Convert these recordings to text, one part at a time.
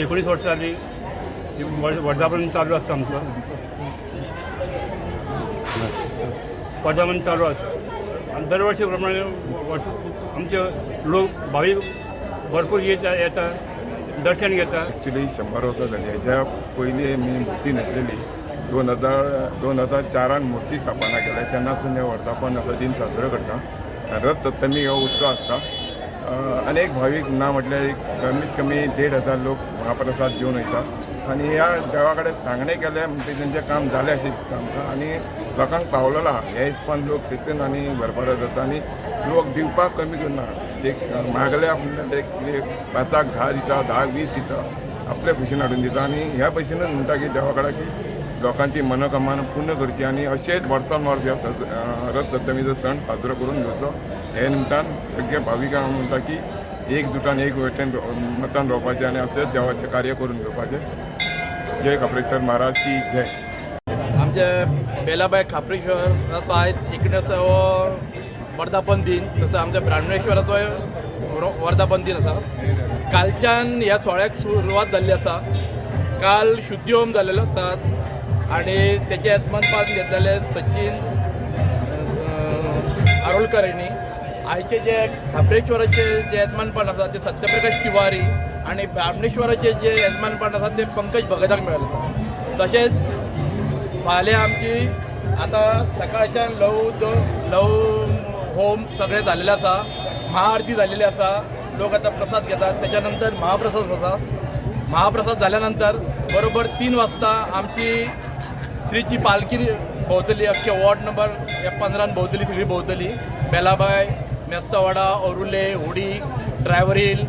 19 वर्सां जालीं वर्धापन चालू आसता आमचो, वर्धापन चालू आसा आनी दर वर्सी प्रमाणे वर्स आमचे लोक भावीक भरपूर येता, दर्शन घेता. एक्चुली 100 वर्सां जाली. हेच्या पयलीं आमी मुर्ती न्हेसलेली. 2004 मुर्ती स्थापना केल्या तेन्नासून हे वर्धापन असो दिन साजरो करता. रथ सप्तमी हो उत्सव आसता. अनेक भावीक ना म्हटल्यार एक कमीत कमी 1500 लोक महाप्रसाद घेवन वयता आनी ह्या देवा कडेन सांगणें केलें म्हणटकीर तेंचें काम जालें अशें दिसता आमकां आनी लोकांक पावलेलो आहा ह्या हिसपान लोक तितून आनी भरपार जाता आनी लोक दिवपाक कमी करना. एक मागल्या म्हणल्यार एक 5 10 दिता, 10 20 दिता, आपले भशेन हाडून दिता आनी ह्या भशेनूच म्हणटा की देवा कडेन की लोकांची मनोकामना पूर्ण करची आनी अशेंच वर्सान वर्स ह्या रथ सप्तमीचो सण साजरो करून घेवचो. हे निमतान सगळे भाविकांक म्हणटा की एकजुटान एक वटेन मतान रावपाचें आनी अशेंच देवाचें कार्य करून घेवपाचें. जय खाप्रेश्वर महाराज की जय. आमच्या बेलाबाय खाप्रेश्वराचो आयज 19वो वर्धापन दिन, तसो आमच्या ब्राह्मणेश्वराचो वर्धापन दिन आसा. कालच्यान ह्या सुवाळ्याक सुरवात जाल्ली आसा. काल शुद्धी होम जाल्लेलो आसा आनी तेचे यजमानपद घेतलेले सचिन आरोलकर हांणी. आयचे जे खाप्रेश्वराचे जे यजमानपण आसा ते सत्यप्रकाश तिवारी आनी ब्राह्मणेश्वराचे जे यजमानपण आसा ते पंकज भगताक मेळ्ळें आसा. तशेंच फाल्यां आमची आतां सकाळच्यान लव होम सगळें जाल्लें आसा, महाआरती जाल्लेली आसा, लोक आतां प्रसाद घेतात. त्याच्या नंतर महाप्रसाद आसा. महाप्रसाद जाल्या नंतर बरोबर 3 वाजता आमची श्रीची पालखी भोंवतली. अख्खे वॉर्ड नंबर 15 भोंवतली, सगळी भोंवतली. बेलाबाय, मेस्तावाडा, ओरुले, हुडी, ड्रायव्हर हिल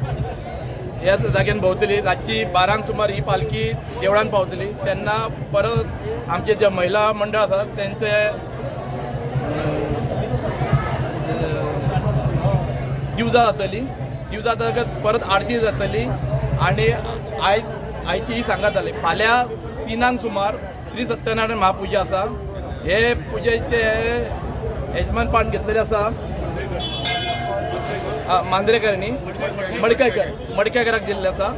ह्या जाग्यान भोंवतली. रातची 12 सुमार ही पालखी देवळान पावतली. तेन्ना परत आमचे जे महिला मंडळ आसा तेंचे दिवजा जातली. दिवजा जातकच परत आरती जातली आनी आयची ही सांगात जाली. फाल्यां 3 सुमार श्री सत्यनारायण महापुजा आसा. हे पुजेचे यजमानपण घेतलेलें आसा मांद्रेकरांनी, मडकेकराक दिल्लें आसा.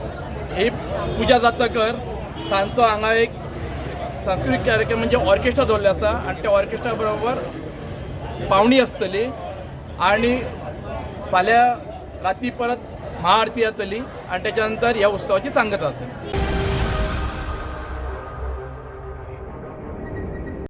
ही पुजा जातकर सांजचो हांगा एक सांस्कृतीक कार्यक्रम म्हणजे ऑर्केस्ट्रा दवरलें आसा आनी त्या ऑर्केस्ट्रा बरोबर पावणी आसतली आनी फाल्यां राती परत महाआरती जातली आनी त्याच्या नंतर ह्या उत्सवाची सांगता जातली.